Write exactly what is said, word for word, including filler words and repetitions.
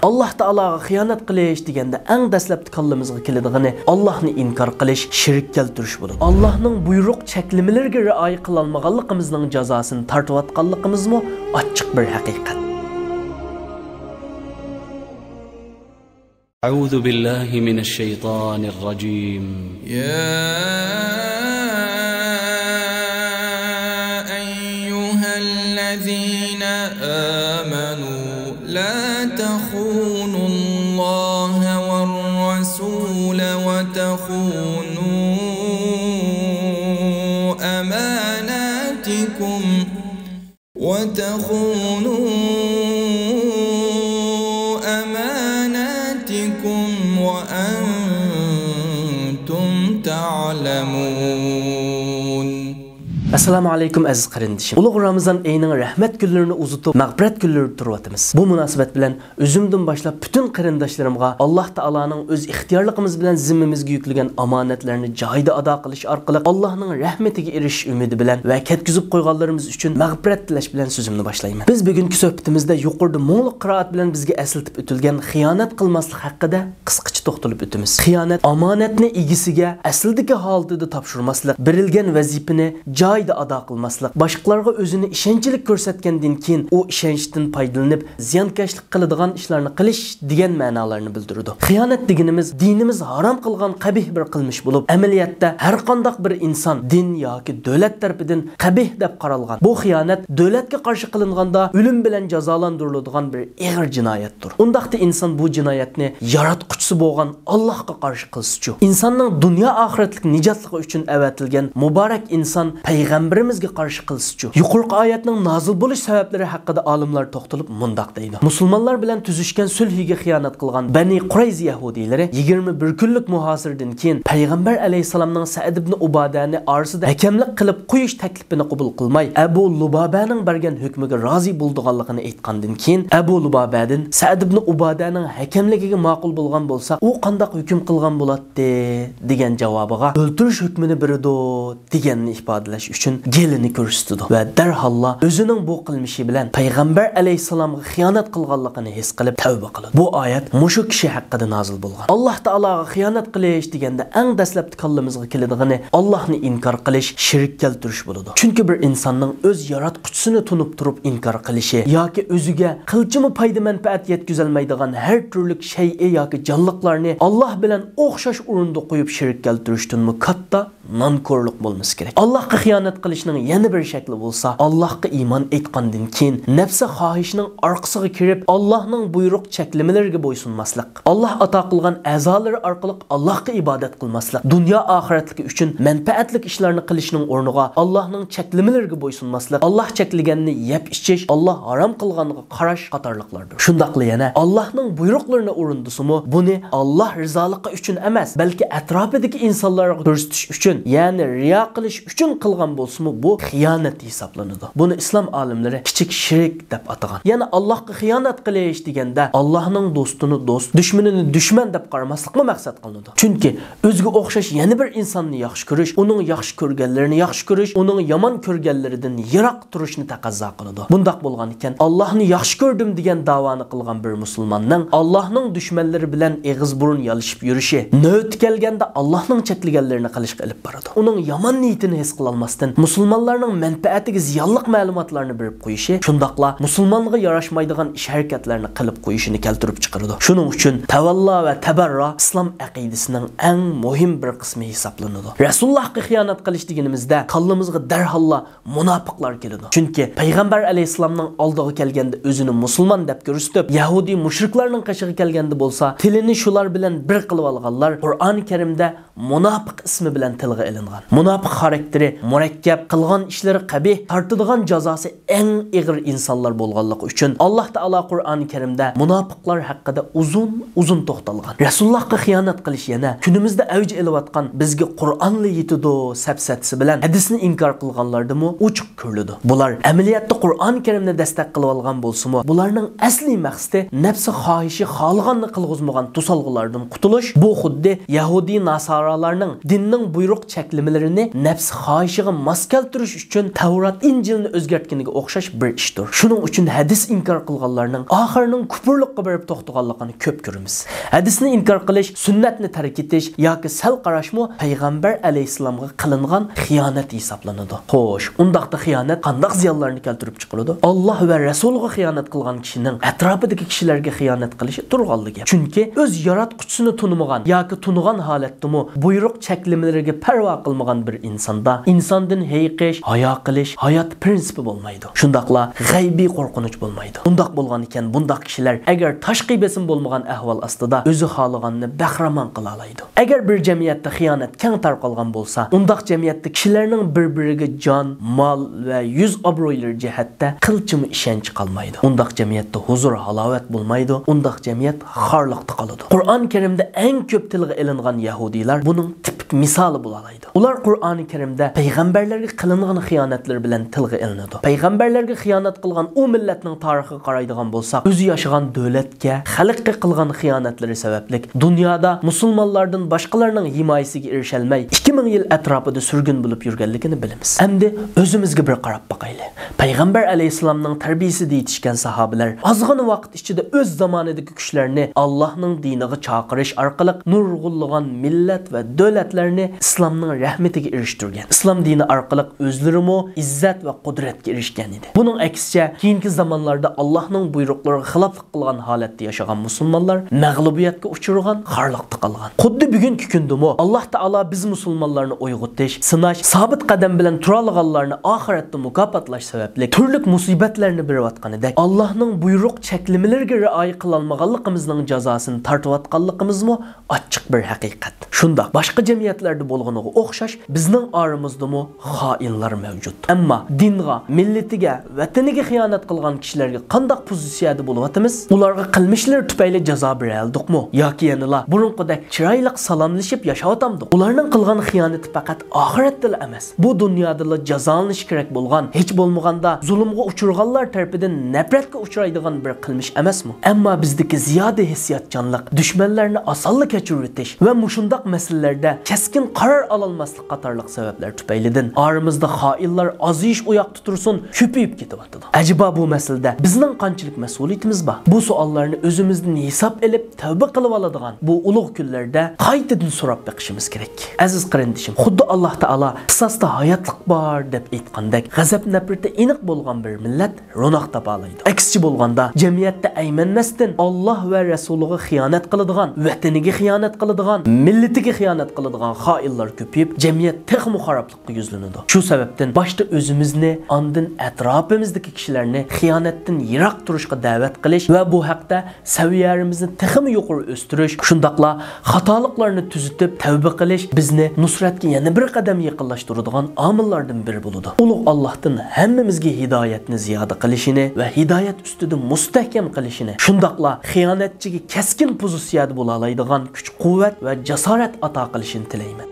ئاللاھ تائالاغا خىيانەت قىلىش دېگەندە ئەڭ دەسلەپتە كاللىمىزغا كېلىدىغىنى ئاللاھنى ئىنكار قىلىش، شېرىك كەلتۈرۈش بولىدۇ. ئاللاھنىڭ بۇيرۇق چەكلىمىلىرىگە رىئايە قىلالمىغانلىقىمىزنىڭ جازاسىنى تارتىۋاتقانلىقىمىزمۇ ئاچچىق بىر ھەقىقەت. أعوذ بالله من الشيطان الرجيم. يا أيها الذين آمنوا لا تخونوا الله والرسول وتخونوا أماناتكم وتخونوا أماناتكم وأنتم تعلمون. ئەسسالامۇ ئەلەيكۇم ئەزىز قېرىندىشىم. ئۇلۇغ رامىزان ئېيىنىڭ رەھمەت كۈنلىرىنى ئۇزىتىپ، مەغپىرەت كۈنلىرىدە تۇرۇۋاتىمىز. بۇ مۇناسىۋەت بىلەن ئۆزۈمدىن باشلاپ پۈتۈن قېرىنداشلىرىمغا ئاللاھ تائالانىڭ ئۆز ئىختىيارلىقىمىز بىلەن زىممىمىزگە يۈكلىگەن ئامانەتلەرنى جايىدا ئادا قىلىش ئارقىلىق ئاللاھنىڭ رەھمىتىگە ئېرىشىش ئۈمىدى بىلەن ۋە كەتكۈزۈپ قويغانلىرىمىز ئۈچۈن مەغپىرەت تىلەش بىلەن سۆزۈمنى باشلايمەن. بىز بۈگۈنكى سۆھبىتىمىزدە يۇقىرىدا مۇڭلۇق قىرائەت بىلەن بىزگە ئەسلىتىپ ئۆتۈلگەن خىيانەت قىلماسلىق ھەققىدە قىسقىچە توختىلىپ ئۆتىمىز. خىيانەت ئامانەتنى ئىگىسىگە ئەسلىدىكى ھالىتىدە تاپشۇرماسلىق، بېرىلگەن ۋەزىپىنى جايىدا ئادا قىلماسلىق، باشقىلارغا ئۆزىنى ئىشەنچلىك كۆرسەتكەندىن كېيىن ئۇ ئىشەنچتىن پايدىلىنىپ زىيانكەشلىك قىلىدىغان ئىشلارنى قىلىش دېگەن مەنالارنى بىلدۈرىدۇ. خىيانەت دېگىنىمىز دىنىمىز ھارام قىلغان قەبىھ بىر قىلمىش بولۇپ، ئەمەلىيەتتە ھەرقانداق بىر ئىنسان، دىن ياكى دۆلەت تەرىپىدىن قەبىھ دەپ قارالغان بۇ خىيانەت دۆلەتكە قارشى قىلىنغاندا ئۆلۈم بىلەن جازالاندۇرۇلىدىغان بىر ئېغىر جىنايەتتۇر. ئۇنداقتا ئىنسان بۇ جىنايەتنى ياراتقۇچىسى بولغان ئاللاھقا قارشى قىلسىچۇ؟ ئىنساننىڭ دۇنيا ئاخىرەتلىك نىجاتلىقى ئۈچۈن ئەۋەتىلگەن مۇبارەك ئىنسان پەيغەمبىرىمىزگە قارشى قىلسىچۇ؟ يۇقىرىقى ئايەتنىڭ نازىل بولۇش سەۋەبلىرى ھەققىدە ئالىملار توختىلىپ مۇنداق دەيدۇ: مۇسۇلمانلار بىلەن تۈزۈشكەن سۈلھىگە خىيانەت قىلغان بەنى قۇرەيزە يەھۇدىيلىرى يىگىرمە بىر كۈنلۈك مۇھاسىرىدىن كېيىن پەيغەمبەر ئەلەيھىسسالامنىڭ سەئد ئىبنى ئۇبادەنى ئارىسىدا ھەكەملىك قىلىپ قويۇش تەكلىپىنى قوبۇل قىلماي، ئەبۇ لۇبابەنىڭ بەرگەن ھۆكمىگە رازى بولىدىغانلىقىنى ئېيتقاندىن كېيىن، ئەبۇ لۇبابەدىن سەئد ئىبنى ئۇبادەنىڭ ھەكەملىكىگە ماقۇل بولغان بولسا، ئۇ قانداق ھۆكۈم قىلغان بولاتتى؟ دېگەن جاۋابىغا، ئۆلتۈرۈش ھۆكمىنى بېرىدۇ، دېگەننى ئىپادىلەش ئۈچۈن گېلىنى كۆرسىتىدۇ ۋە دەرھاللا ئۆزىنىڭ بۇ قىلمىشى بىلەن پەيغەمبەر ئەلەيھىسسالامغا خىيانەت قىلغانلىقىنى ھېس قىلىپ تەۋبە قىلىدۇ. بۇ ئايەت مۇشۇ كىشى ھەققىدە نازىل بولغان. ئاللاھ تائالاغا خىيانەت قىلىش دېگەندە ئەڭ دەسلەپتە كاللىمىزغا كېلىدىغىنى ئاللاھنى ئىنكار قىلىش، شېرىك كەلتۈرۈش بولىدۇ. چۈنكى بىر ئىنساننىڭ ئۆز ياراتقۇچىسىنى تونۇپ تۇرۇپ ئىنكار قىلىشى ياكى ئۆزىگە قىلچىمۇ پايدا-مەنپەئەت يەتكۈزەلمەيدىغان ھەر تۈرلۈك شەيئى ياكى جانلىقلارنى ئاللاھ بىلەن ئوخشاش ئورۇندا قويۇپ شېرىك كەلتۈرۈشتىنمۇ كاتتا نانكورلۇق بولمىسا كېرەك. ئاللاھقا خىيانەت قىلىشنىڭ يەنە بىر شەكلى بولسا، ئاللاھقا ئىمان ئېيتقاندىن كېيىن نەپسى خاھىشنىڭ ئارقىسىغا كىرىپ، ئاللاھنىڭ بۇيرۇق چەكلىمىلىرىگە بويسۇنماسلىق، ئاللاھ ئاتا قىلغان ئەزالىرى ئارقىلىق ئاللاھقا ئىبادەت قىلماسلىق، دۇنيا ئاخىرەتلىكى ئۈچۈن مەنپەئەتلىك ئىشلارنى قىلىشنىڭ ئورنىغا ئاللاھنىڭ چەكلىمىلىرىگە بويسۇنماسلىق، ئاللاھ چەكلىگەننى يەپ ئىچىش، ئاللاھ ھارام قىلغانغا قاراش قاتارلىقلاردۇر. شۇنداقلا يەنە ئاللاھنىڭ بۇيرۇقلىرىنى ئورۇندىسىمۇ، بۇنى ئاللاھ رىزالىقى ئۈچۈن ئەمەس، بەلكى ئەتراپىدىكى ئىنسانلارغا كۆرسىتىش ئۈچۈن، يەنى رىيا قىلىش ئۈچۈن قىلغان بولسىمۇ، بۇ خىيانەت ھېسابلىنىدۇ. بۇنى ئىسلام ئالىملىرى كىچىك شىرك دەپ ئاتىغان. يەنى ئاللاھقا خىيانەت قىلىش دېگەندە، ئاللاھنىڭ دوستىنى دوست، دۈشمىنىنى دۈشمەن دەپ قارىماسلىقمۇ مەقسەت قىلىنىدۇ. چۈنكى ئۆزىگە ئوخشاش يەنە بىر ئىنساننى ياخشى كۆرۈش، ئۇنىڭ ياخشى كۆرگەنلىرىنى ياخشى كۆرۈش، ئۇنىڭ يامان كۆرگەنلىرىدىن يىراق تۇرۇشنى تەقەززا قىلىدۇ. بۇنداق بولغان ئىكەن، ئاللاھنى ياخشى كۆردۈم دېگەن داۋانى قىلغان بىر مۇسۇلماننىڭ ئاللاھنىڭ دۈشمەنلىرى بىلەن ئېغىز بۇرۇن يالىشىپ يۈرۈشى، نۆۋىتى كەلگەندە ئاللاھنىڭ چەكلىگەنلىرىنى قىلىشقا ئېلىپ بارىدۇ. ئۇنىڭ يامان نىيىتىنى ھېس قىلالماستىن، مۇسۇلمانلارنىڭ مەنپەئەتىگە زىيانلىق مەلۇماتلارنى بېرىپ قويۇشى، شۇنداقلا مۇسۇلمانغا ياراشمايدىغان ئىش-ھەرىكەتلەرنى قىلىپ قويۇشىنى كەلتۈرۈپ چىقىرىدۇ. شۇنىڭ ئۈچۈن تەۋەللا ۋە تەبەررا ئىسلام ئەقىدىسىنىڭ ئەڭ مۇھىم بىر قىسمى ھېسابلىنىدۇ. رەسۇلۇللاھقا خىيانەت قىلىش دېگىنىمىزدە، كاللىمىزغا دەرھاللا مۇناپىقلار كېلىدۇ. چۈنكى پەيغەمبەر ئەلەيھىسسالامنىڭ ئالدىغا كەلگەندە ئۆزىنى مۇسۇلمان دەپ كۆرسىتىپ، يەھۇدىي مۇشرىكلارنىڭ قېشىغا كەلگەندە بولسا، تىلىنى شۇلار بىلەن بىر قىلىۋالغانلار قۇرئانى كەرىمدە مۇناپىق ئىسمى بىلەن تىلغا ئېلىنغان. مۇناپىق خاراكتېرى مۇرەككەپ، قىلغان ئىشلىرى قەبىھ، تارتىدىغان جازاسى ئەڭ ئېغىر ئىنسانلار بولغانلىقى ئۈچۈن، ئاللاھ تائالا قۇرئانى كەرىمدە مۇناپىقلار ھەققىدە ئۇزۇن-ئۇزۇن توختالغان. رەسۇلۇللاھقا خىيانەت قىلىش يەنە كۈنىمىزدە ئەۋج ئېلىۋاتقان بىزگە قۇرئانلا يېتىدۇ سەپسەتىسى بىلەن ھەدىسنى ئىنكار قىلغانلاردىمۇ ئوچۇق كۆرۈلىدۇ. بۇلار ئەمەلىيەتتە قۇرئانى كەرىمنى دەستەك قىلىۋالغان بولسىمۇ، بۇلارنىڭ ئەسلىي مەقسىتى نەپسى خاھىشى خالىغاننى قىلغۇزمىغان توسالغۇلارنىڭ قۇتۇلۇش، بۇ خۇددى يەھۇدىي ناسارالارنىڭ دىننىڭ بۇيرۇق چەكلىمىلىرىنى نەپس خاھىشىغا ماس كەلتۈرۈش ئۈچۈن تەۋرات، ئىنجىلنى ئۆزگەرتكىنىگە ئوخشاش بىر ئىشتۇر. شۇنىڭ ئۈچۈن ھەدىس ئىنكار قىلغانلارنىڭ ئاخىرىنىڭ كۇپۇرلۇققا بېرىپ توختىغانلىقىنى كۆپ كۆرىمىز. ھەدىسنى ئىنكار قىلىش، سۈننەتنى تەرك ئېتىش ياكى سەل قاراشمۇ پەيغەمبەر ئەلەيھىسسالامغا قىلىنغان خىيانەت ھېسابلىنىدۇ. خوش، ئۇنداقتا خىيانەت قانداق زىيانلارنى كەلتۈرۈپ چىقىرىدۇ؟ ئاللاھ ۋە رەسۇلىغا خىيانەت قىلغان كىشىنىڭ ئەتراپىدىكى كىشىلەرگە خىيانەت قىلىشى تۇرغانلا گەپ. چۈنكى ئۆز ياراتقۇچىسىنى تونۇمىغان ياكى تونۇغان ھالەتتىمۇ بۇيرۇق چەكلىمىلىرىگە پەرۋا قىلمىغان بىر ئىنساندا ئىنساندىن ھېيىقىش، ھايا قىلىش ھايات پىرىنسىپى بولمايدۇ. شۇنداقلا غەيبىي قورقۇنچ بولمايدۇ. ئۇنداق بولغان ئىكەن، بۇنداق كىشىلەر ئەگەر تاشقى بېسىم بولمىغان ئەھۋال ئاستىدا ئۆزى خالىغاننى بەخىرامان قىلالايدۇ. ئەگەر بىر جەمئىيەتتە خىيانەت كەڭ تارقالغان بولسا، ئۇنداق جەمئىيەتتە كىشىلەرنىڭ بىر-بىرىگە جان، مال ۋە يۈز ئابرۇيلىرى جەھەتتە قىلچىمۇ ئىشەنچى قالمايدۇ. ئۇنداق جەمئىيەتتە ھۇزۇر، ھالاۋەت بولمايدۇ. ئۇنداق جەمئىيەت خارلىقتا قالىدۇ. قۇرئان كەرىمدە ئەڭ كۆپ تىلغا ئېلىنغان يەھۇدىيلار بۇنىڭ تىپىك مىسالى بولالايدۇ. ئۇلار قۇرئانى كەرىمدە پەيغەمبەرلەرگە قىلىنغان خىيانەتلىرى بىلەن تىلغا ئېلىنىدۇ. پەيغەمبەرلەرگە خىيانەت قىلغان ئۇ مىللەتنىڭ تارىخىغا قارايدىغان بولساق، ئۆزى ياشىغان دۆلەتكە، خەلققە قىلغان خىيانەتلىرى سەۋەبلىك دۇنيادا مۇسۇلمانلاردىن باشقىلارنىڭ ھىمايىسىگە ئېرىشەلمەي، ئىككى مىڭ يىل ئەتراپىدا سۈرگۈن بولۇپ يۈرگەنلىكىنى بىلىمىز. ئەمدى ئۆزىمىزگە بىر قاراپ باقايلى. پەيغەمبەر ئەلەيھىسسالامنىڭ تەربىيىسىدە يېتىشكەن ساھابىلەر ئازغىنا ۋاقىت ئىچىدە ئۆز زامانىدىكى كۈچلەرنى ئاللاھنىڭ دىنىغا چاقىرىش ئارقىلىق نۇرغۇنلىغان مىللەت ۋە دۆلەتلەرنى ئىسلامنىڭ رەھمىتىگە ئېرىشتۈرگەن. ئىسلام دىنى ئارقىلىق ئۆزلىرىمۇ ئىززەت ۋە قۇدرەتكە ئېرىشكەن ئىدى. بۇنىڭ ئەكسىچە، كېيىنكى زامانلاردا ئاللاھنىڭ بۇيرۇقلىرىغا خىلاپلىق قىلغان ھالەتتە ياشىغان مۇسۇلمانلار مەغلۇبىيەتكە ئۇچرىغان، خارلىقتا قالغان. خۇددى بۈگۈنكى كۈندىمۇ ئاللاھ تائالا بىز مۇسۇلمانلارنى ئويغىتىش، سىناش، سابىت قەدەم بىلەن تۇرالىغانلارنى ئاخىرەتتە مۇكاپاتلاش سەۋەبلىك تۈرلۈك مۇسىبەتلەرنى بېرىۋاتقىنىدەك، ئاللاھنىڭ بۇيرۇق چەكلىمىلىرىگە رىئايە قىلالمىغانلىقىمىزنىڭ جازاسىنى تارتىۋاتقانلىقىمىزمۇ ئاچچىق بىر ھەقىقەت. شۇنداق، باشقا جەمئىيەتلەردە بولغىنىغا ئوخشاش، بىزنىڭ ئارىمىزدىمۇ خائىنلار مەۋجۇت. ئەمما دىنغا، مىللىتىگە، ۋەتىنىگە خىيانەت قىلغان كىشىلەرگە قانداق پوزىتسىيەدە بولۇۋاتىمىز؟ ئۇلارغا قىلمىشلىرى تۈپەيلى جازا بېرەلىدۇقمۇ؟ ياكى يەنىلا بۇرۇنقىدەك چىرايلىق سالاملىشىپ ياشاۋاتامدۇق؟ ئۇلارنىڭ قىلغان خىيانىتى پەقەت ئاخىرەتتىلا ئەمەس، بۇ دۇنيادىلا جازالىنىشى كېرەك بولغان، ھېچ بولمىغاندا زۇلۇمغا ئۇچرىغانلار تەرىپىدىن نەپرەتكە ئۇچرايدىغان بىر قىلمىش ئەمەسمۇ؟ ئەمما بىزدىكى زىيادە ھېسسىياتچانلىق، دۈشمەنلەرنى ئاسانلا كەچۈرۈۋېتىش ۋە مۇشۇنداق مەسىلىلەردە كەسكىن قارار ئالالماسلىق قاتارلىق سەۋەبلەر تۈپەيلىدىن ئارىمىزدا خائىنلار ئازىيىش ئۇياقتا تۇرسۇن، كۆپىيىپ كېتىۋاتىدۇ. ئەجەبا بۇ مەسىلىدە بىزنىڭ قانچىلىك مەسئۇلىيىتىمىز بار؟ بۇ سوئاللارنى ئۆزىمىزدىن ھېساب ئېلىپ تەۋبە قىلىۋالىدىغان بۇ ئۇلۇغ كۈنلەردە قايتىدىن سوراپ بېقىشىمىز كېرەك. ئەزىز قېرىندىشىم، خۇددى ئاللاھ تائالا «قىساستا ھاياتلىق بار» دەپ ئېيتقاندەك، غەزەپ-نەپرىتى ئېنىق بولغان بىر مىللەت روناق تاپالايدۇ. ئەكسىچە بولغاندا، جەمئىيەتتە ئەيمەنمەستىن ئاللاھ ۋە رەسۇلىغا خىيانەت قىلىدىغان، ۋەتىنىگە خىيانەت قىلىدىغان، مىللىتىگە خىيانەت قىلىدىغان خائىنلار كۆپىيىپ، جەمئىيەت تېخىمۇ خارابلىققا يۈزلىنىدۇ. شۇ سەۋەبتىن باشتا ئۆزىمىزنى، ئاندىن ئەتراپىمىزدىكى كىشىلەرنى خىيانەتتىن يىراق تۇرۇشقا دەۋەت قىلىش ۋە بۇ ھەقتە سەۋىيەمىزنى تېخىمۇ يۇقىرى ئۆستۈرۈش، شۇنداقلا خاتالىقلارنى تۈزىتىپ تەۋبە قىلىش بىزنى نۇسرەتكە يەنە بىر قەدەم يېقىنلاشتۇرىدىغان ئامىللاردىن بىرى بولىدۇ. ئۇلۇغ ئاللاھتىن ھەممىمىزگە ھىدايەتنى زىيادە قىلىشىنى ۋە ھىدايەت ئۈستىدە مۇستەھكەم قىلىشىنى، شۇنداقلا خىيانەتچىگە كەسكىن پوزىتسىيەدە بولالايدىغان كۈچ-قۇۋۋەت ۋە جاسارەت ئاتا قىلىشىنى تىلەيمەن.